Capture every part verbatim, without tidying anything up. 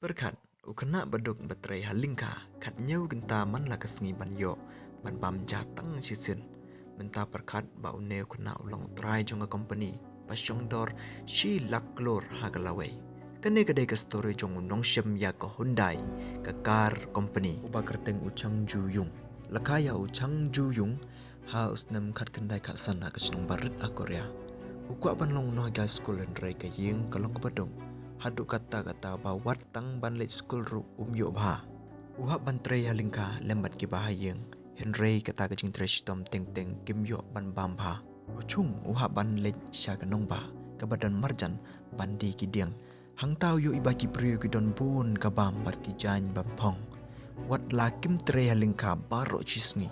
Pyrkhat, u khynnah baduk ba trei ha lyngkha, khathynñiew kynta man la ka sngi ban ïoh, ban bam ja tang shisien. Mynta pyrkhat ba une u khynnah u long u trai jong ka company, ba shong dor shi lak klur ha ka lawei. Kane ka dei ka story jong u nongshim ïa ka Hyundai, ka car company, uba kyrteng u Chang Ju Yung. La kha ïa u Chang Ju Yung ha u snem khatkhyndai khatsan ha ka shnong barit ha Korea. U kwah ban long u nonghikai skul hynrei ka ïing ka long kaba duk. Haduh katta katta ba wat tang ban leit skul ruh um ïoh bha. U hap ban trei ha lyngkha lem bad kiba ha ïing, hynrei kata ka jingtrei shitom teng teng kim ïoh ban bam bha. U Chung u hap ban leit sha ka nongbah kaba don marjan ban die ki dieng. Hangta u ïohi ba ki briew ki don bun ka bam bad ki jaiñ ban phong. Wat la kim trei ha lyngkha baroh shi sngi.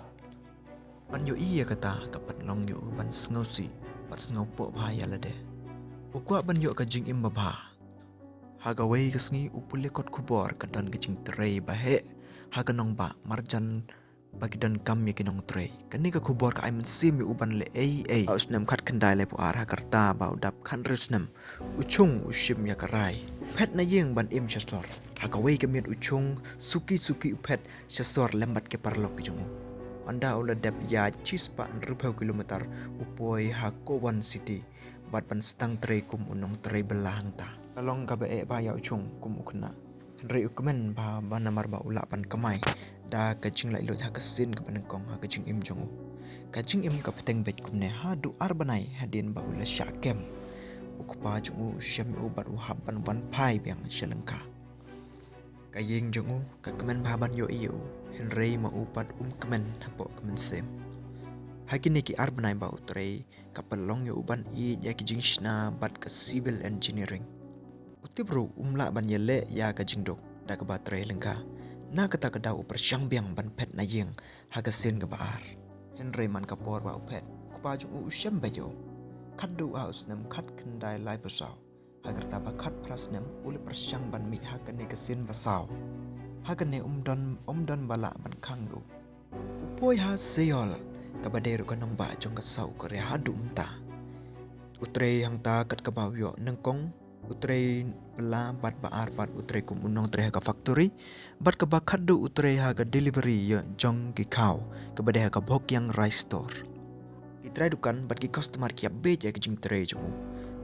Ban ïohi ïa kata ka pynlong ïa u ban sngewsih bad sngewpoh bha ïa lade. U kwah ban ïoh ka jingim babha. Ha kawei ka sngi u pule kot khubor ka don ka jingtrei ba heh ha ka nongbah marjan ba ki donkam ïa ki nongtrei. Kane ka khubor ka ai mynsiem ïa u ban leh ei ei. Ha u snem khatkhyndai laiphew ar ha ka rta ba u dap khathynriew snem, u Chung u shim ïa ka rai. U phet na ïing ban im sha sor. Ha kawei ka miet u Chung suki suki u phet sha sor lem bad ki paralok ki jong u. Ynda u la dep ïaid shispah hynriewphew kilometer u poi ha Kowon City bad ban sdang trei kum u nongtrei bylla hangta. Ka long kaba eh bha ïa u Chung kum u khynnah. Hynrei u kmen bha ba namar ba u lah ban kamai da ka jinglaitluid ha ka sien kaba nyngkong ha ka jingim jong u. Ka jingim ka bteng beit kumne haduh ar bnai hadien ba u la shah kem. U kpa jong u u shem ïa u bad u hap ban wan phai biang sha lyngkha. Ka ïing jong u ka kmen bha ban ïohi ïa u, hynrei ma u pat um kmen hapoh ka mynsiem. Ha kine ki ar bnai ba u trei ka pynlong ïa u ban ïeit ïa ki jingshna bad ka civil engineering. U tip ruh um lah ban ïaleh ïa ka jingduk da kaba trei lyngkha. Na kata ka daw u pyrshang biang ban phet na ïing ha ka sien kaba ar. Hynrei man ka por ba u phet, u kpa jong u u shem beit ïa u. Khatduh ha u snem khatkhyndai laiphew saw, ha ka rta ba khatphra snem u la pyrshang ban mih ha kane ka sien ba saw. Ha kane um don, um don ba lah ban khang ïa u. U poi ha Seoul, kaba dei ruh ka nongbah jong ka South Korea haduh mynta. U trei hangta kat kaba u ïoh nyngkong, u trei bylla bad ba ar pat u trei kum u nongtrei ha ka factory, bad kaba khatduh u trei ha ka delivery ïa jong ki khaw, kaba dei ha ka Bhokyang Rice Store. Ki trai dukan bad ki customer ki ïa beit ïa ka jingtrei jong u.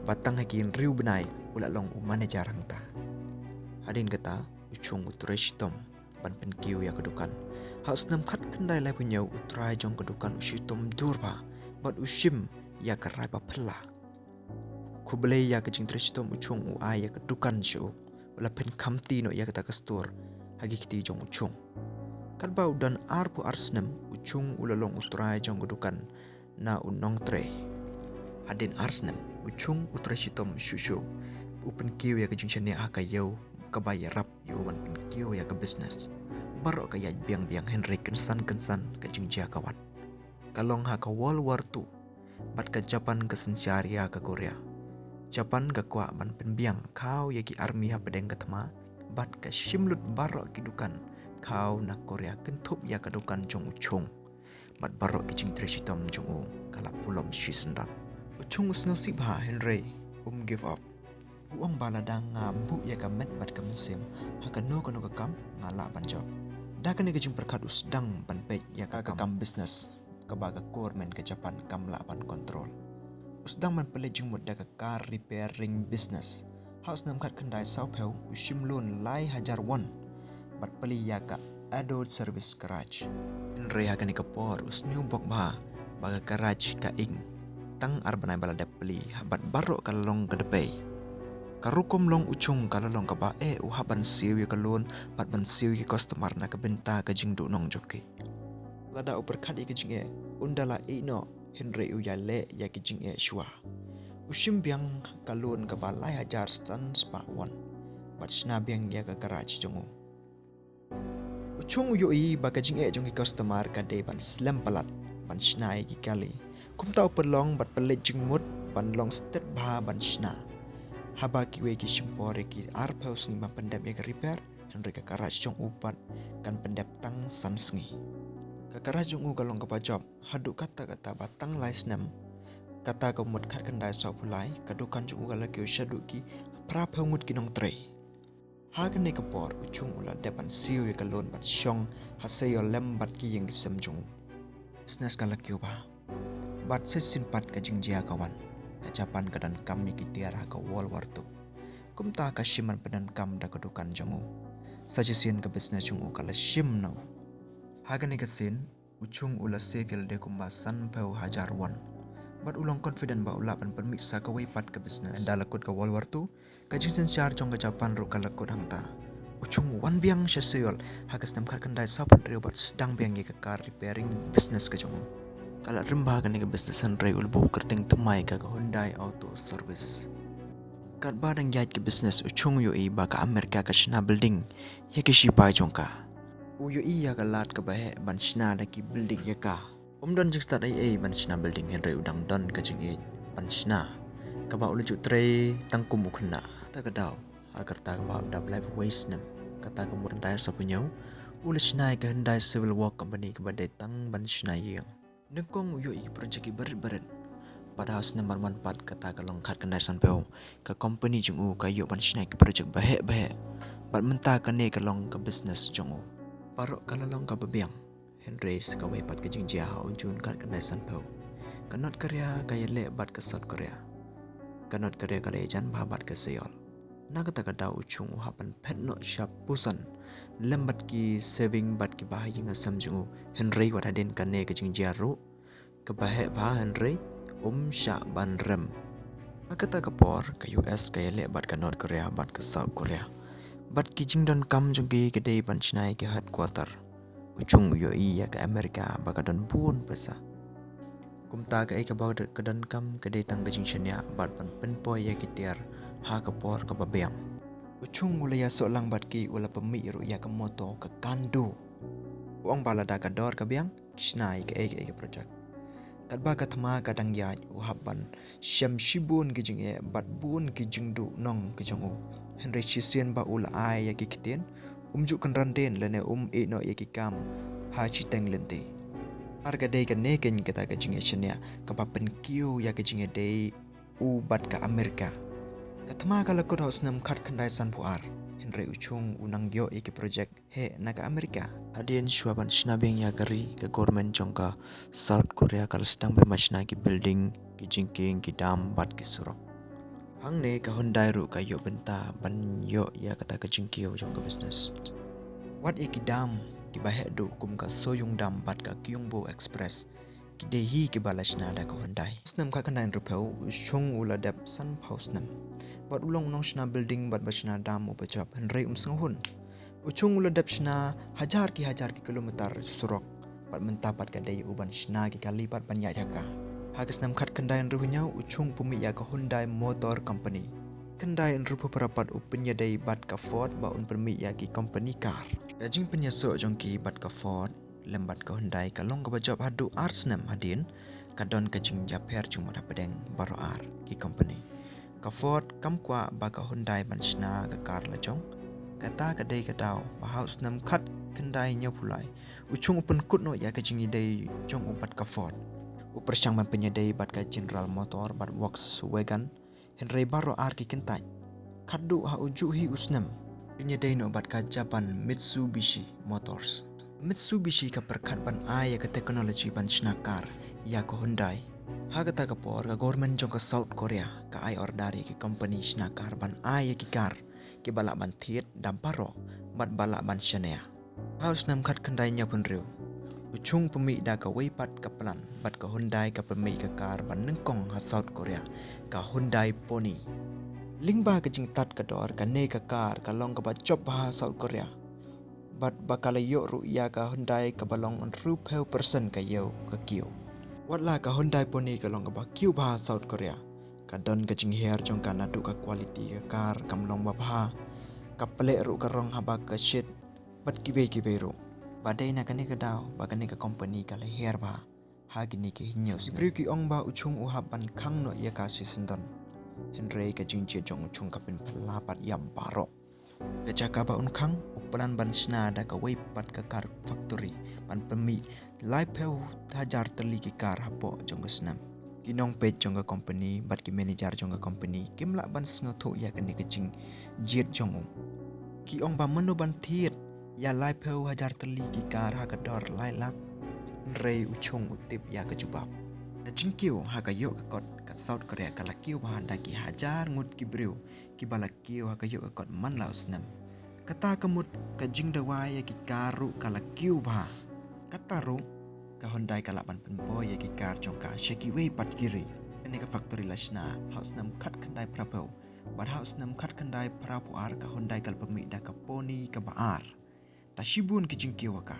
Bad tang ha ki hynriew bnai u la long u manager hangta. Hadien kata, u Chung u trei shitom ban pynkiew ïa ka dukan. Ha u snem khatkhyndai laiphew hynñiew u trai jong ka dukan u shitom dur bha bad u shim ïa ka rai ba phylla. Khublei ïa ka jingtrei shitom u Chung u ai ïa ka dukan sha u. U la pynkhamti noh ïa kata ka store ha ki kti jong u Chung. Katba u don arphew ar snem u Chung u la long u trai jong ka dukan na u nongtrei. Hadien ar snem u Chung u trei shitom shuh shuh. U pynkiew ïa ka jingshaniah ha ka ïew kaba ïarap ïa u ban pynkiew ïa ka business. Baroh ka ïaid biang biang hynrei kynsan kynsan ka jingjia ka wan. Ka long ha ka World War Two bad ka Japan ka synshar ïa ka Korea. Japan ka kwah ban pynbiang khaw ïa ki army hapdeng ka thma bad ka shim lut baroh ki dukan khaw na Korea kynthup ïa ka dukan jong u Chung. Bad baroh ki jingtrei shitom jong u ka la pulom shisyndon. U Chung u sngewsih bha hynrei um give up. U ong ba lada nga buh ïa ka met bad ka mynsiem ha kano kano ka kam nga lah ban jop. Da kane ka jingpyrkhat u sdang ban peit ïa ka kam business kaba ka government ka Japan kam lah ban control. U sdang ban pynleit jingmut da ka car repairing business. Ha u snem khatkhyndai sawphew u shim loan lai hajar won bad plie ïa ka Ado Service Garage. Hynrei ha kane ka por u sngewbok bha ba ka garage ka ing. Tang ar bnai ba la dep plie bad baroh ka la long ka dpei. Ka rukom long u Chung ka la long kaba eh, u hap ban siew ïa ka loan bad ban siew ïa ki customer na ka bynta ka jingduhnong jong ki. Lada u pyrkhat ïa ka jingeh un da la ïeh noh, hynrei u ïaleh ïa ka jingeh shuwa. U shim biang ka loan kaba lai hajar san spah won bad shna biang ïa ka garage jong u. U Chung u ïohi ba ka jingeh jong ki customer ka dei ban slem palat ban shna ïa ki kali. Kumta u pynlong bad pynleit jingmut ban long stet bha ban shna. Haba kiwei ki shim por ïa ki arphew sngi ban pyndep ïa ka repair, hynrei ka garage jong u pat kan pyndep tang san sngi. Ka garage jong u ka long kaba jop haduh katta katta ba tang lai snem. Kata ka mut khatkhyndai sawphew lai ka dukan jong u ka la kiew shaduh ki phraphew ngut ki nongtrei. Ha kane ka por u Chung u la dep ban siew ïa ka loan bad shong ha Seoul lem bad ki ïing ki sem jong u. Business ka la kiew bha. Bad shisien pat ka jingjia ka wan. Ka Japan ka donkam ïa ki tiar ha ka World War two. Kumta ka shim ban pyndonkam da ka dukan jong u. Sa shisien ka business jong u ka la shim noh. Ha kane ka sien, u Chung u la save ïa lade kumba sanphew hajar won. Bad u long confident ba u lah ban pynmih sa kawei pat ka business. Ynda la kut ka World War two, ka jingsynshar jong ka Japan ruh ka la kut hangta. U Chung u wan biang sha Seoul ha ka snem khatkhyndai sawphew hynriew bad sdang biang ïa ka car repairing business ka jong u. Ka la rim bha kane ka business hynrei u la buh kyrteng thymmai ka, ka Hyundai Auto Service. Katba dang ïaid ka business u Chung u ïohi ba ka Amerika ka shna building ïa ki shipai jong ka. U ïohi ïa ka lad kaba heh ban shna da ki building ïa ka. Um don jingstad ei ei ban shna building hynrei u dang don ka jingïeit ban shna. Kaba u la ju trei tang kum u khynnah. Ta ka daw, ha ka rta kaba u dap lai wei snem, kata ka mut khyndai sawphew hynñiew, u la shna ïa ka Hyundai Civil Work Company kaba dei tang ban shna ïing. Nyngkong u ïohi ki project ki barit barit. Bad ha u snem ban wan pat, kata ka long khatkhyndai sanphew, ka company jong u ka ïoh ban shna ki project baheh baheh. Bad mynta kane ka long ka business jong u. Baroh ka la long kaba biang. Hynrei sa kawei pat ka jingjia ha u June khatkhyndai sanphew. Ka North Korea ka ïaleh bad ka South Korea. Ka North Korea ka la ïajan bha bad ka Seoul. Na kata ka daw u Chung u hap ban phet noh sha Busan lem bad ki saving bad kiba ha ïing ha sem jong u. Hynrei wat hadien kane ka jingjia ruh, kaba heh bha hynrei um shah ban rem. Ha kata ka por ka U S ka ïaleh bad ka North Korea bad ka South Korea. Bad ki jingdonkam jong ki ka dei ban shna ïa ki headquarter. U Chung u ïohi ïa ka Amerika ba ka don bun pisa. Kumta kaei kaba ka donkam ka dei tang ka jingshaniah bad ban pynpoi ïa ki tiar ha ka por kaba biang. U Chung u la ïasoh lang bad ki, u la pynmih ruh ïa ka motto ka Can Do. U ong ba lada ka dor ka biang, ki shna ïa kaei kaei ka project. Katba ka thma ka dang ïaid, u hap ban shem shibun ki jingeh bad bun ki jingduhnong ki jong u. Hynrei shisien ba u la ai ïa ki ktien, um ju kynran dien lane um ïeh noh ïa ki kam ha shiteng lynti. Ar ka dei kane keiñ kata ka jingïashaniah kaba pynkiew ïa ka jingïadei u bad ka Amerika. Ka thma ka la kut ha u snem khatkhyndai sanphew ar. Hynrei u Chung u nang ïoh ïa ki project heh na ka Amerika. Hadien shuwa ban shna biang ïa ka ri, ka government jong ka South Korea ka la sdang bha ban shna ki building, ki jingkieng, ki dam bad ki surok. Hangne ka Hyundai ruh ka ïoh bynta ban ïoh ïa kata ka jingkiew jong ka business. Wat ïa ki dam kiba heh duh kum ka Soyung Dam bad ka Kyungbo Express, ki dei hi kiba la shna da ka Hyundai. Snem khatkhyndai hynriewphew, u Chung u la dep sanphew snem. Bad u long u nongshna building bad ba shna dam uba jop, hynrei um sngewhun. U Chung u la dep shna hajar ki hajar ki kilometer surok. Bad mynta pat ka dei u ban shna ki kali pat ban ïaid ha ka. Ha ka snem khatkhyndai hynriewhynñiew, u Chung u pynmih ïa ka Hyundai Motor Company. Khyndai hynriewphew phra pat u pynïadei bad ka Ford ba un pynmih ïa ki company car. Ka jingpynïasoh jong ki bad ka Ford lem bad ka Hyundai ka long kaba jop haduh ar snem hadien, ka don ka jingjapher jingmut hapdeng baroh ar ki company. Ka Ford kam kwah ba ka Hyundai ban shna ka car la jong. Kata ka dei ka daw ba ha u snem khatkhyndai hynñiewphew lai, u Chung u pynkut noh ïa ka jingïadei jong u bad ka Ford. U pyrshang ban pynïadei bad ka General Motor bad Volkswagen, hynrei baroh ar ki kyntait. Khatduh ha u juh hi u snem, pynïadei noh bad ka Japan Mitsubishi Motors. Mitsubishi ka pyrkhat ban ai ïa ka technology ban shna car ïa ka Hyundai. Ha kata ka por ka government jong ka South Korea ka ai order ïa ki company shna car ban ai ïa ki car kiba lah ban thied da baroh bad ba lah ban shaniah. Ha u snem khatkhyndai hynñiewphew hynriew, u Chung pynmih da kawei pat ka plan bad ka Hyundai ka pynmih ka car ba nyngkong ha South Korea, ka Hyundai Pony. Lyngba ka jingtad ka dor, kane ka car ka long kaba jop bha ha South Korea. Bad ba ka la ïoh ruh ïa ka Hyundai kaba long hynriewphew percent ka ïew ka kiew. Wat la ka Hyundai Pony ka long kaba kiew bha ha South Korea, ka don ka jinghiar jong ka naduh ka quality ka car kam long ba bha, ka pynleh ruh ka rong haba ka shit, bad kiwei kiwei ruh. Ba dei na kane ka daw ba kane ka company ka la hiar bha ha kine ki hynñiew snem. Ki briew ki ong ba u Chung u hap ban khang noh ïa ka shisyndon. Hynrei ka jingjied jong u Chung ka pynphylla pat ïa baroh. Ka jaka ba un khang, u plan ban shna da kawei pat ka car factory ban pynmih laiphew hajar tylli ki car hapoh jong ka snem. Ki nongpeit jong ka company bad ki manager jong ka company kim lah ban sngewthuh ïa kane ka jingjied jong u. Ki ong ba mano ban thied ïa laiphew hajar tylli ki kar ha ka dor lai lak. Hynrei u Chung u tip ïa ka jubab. Ka jingkiew ha ka ïoh ka kot ka South Korea ka la kiew bha da ki hajar ngut ki briew kiba la kiew ha ka ïoh ka kot man la u snem. Kata ka mut ka jingdawa ïa ki kar ruh ka la kiew bha. Kata ruh ka Hyundai ka lah ban pynboi ïa ki kar jong ka sha kiwei pat ki ri. Kane ka factory la shna ha u snem khatkhyndai phraphew. Bad ha u snem khatkhyndai phraphew ar ka Hyundai ka la pynmih da ka pony kaba ar. Ta shibun ki jingkiew ha ka.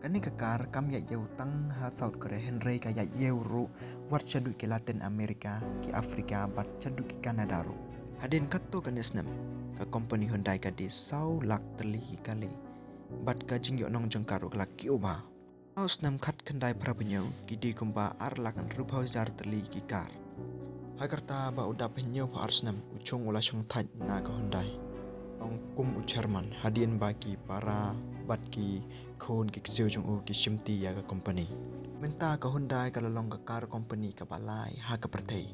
Kane ka kar kam ïaid ïew tang ha South Korea hynrei ka ïaid ïew ruh wat shaduh ki Latin America, ki Africa bad shaduh ki Canada ruh. Hadien katto katne snem ka company Hyundai ka die saw lak tylli ki kali. Bad ka jingïohnong jong ka ruh ka la kiew bha. Ha u snem khatkhyndai phraphew hynñiew ki die kumba ar lak hynriewphew hajar tylli ki kar. Ha ka rta ba u dap hynñiewphew ar snem u Chung u la shongthait na ka Hyundai. Ong kum u chairman hadien ba ki para bad ki khun ki ksiew jong u ki shimti ïa ka company. Mynta ka Hyundai ka la long ka kar company kaba lai ha ka pyrthei.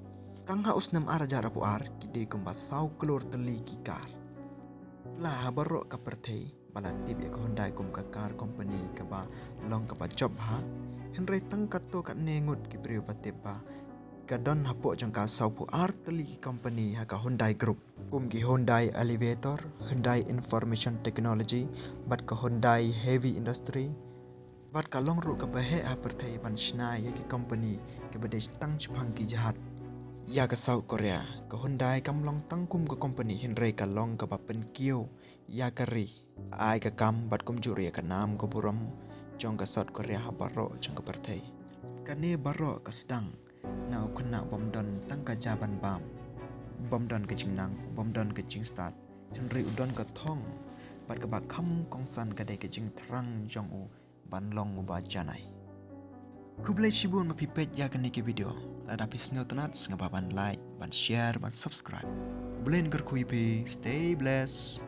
Tang ha u snem ar hajar arphew ar ki die kumba saw klur tylli ki kar. La ha baroh ka pyrthei ba la tip ïa ka Hyundai kum ka kar company kaba long kaba jop bha. Hynrei tang katto katne ngut ki briew ba tip ba ka don hapoh jong ka sawphew ar tylli ki company ha ka Hyundai Group. Kum ki Hyundai Elevator, Hyundai Information Technology, bad ka Hyundai Heavy Industry. Bad ka long ruh kaba heh ha pyrthei ban shna ïa ki company kiba dei tang shaphang ki jahaj. Ïa ka South Korea ka Hyundai kam long tang kum ka company hynrei ka long kaba pynkiew ïa ka ri. Ai ka kam bad kumjuh ruh ïa ka nam ka burom jong ka South Korea ha baroh jong ka pyrthei. Kane baroh ka sdang na u khynnah bym don tang ka ja ban bam, bym don ka jingnang, bym don ka jingstad, hynrei u don ka thong bad kaba kham kongsan ka dei ka jingthrang jong u ban long uba janai. Khublei shibun ba phi peit ïa kane ka video. Lada phi sngewtynnat sngewbha ban like, ban share, ban subscribe. Khublei kyrkhu ïa phi, stay blessed.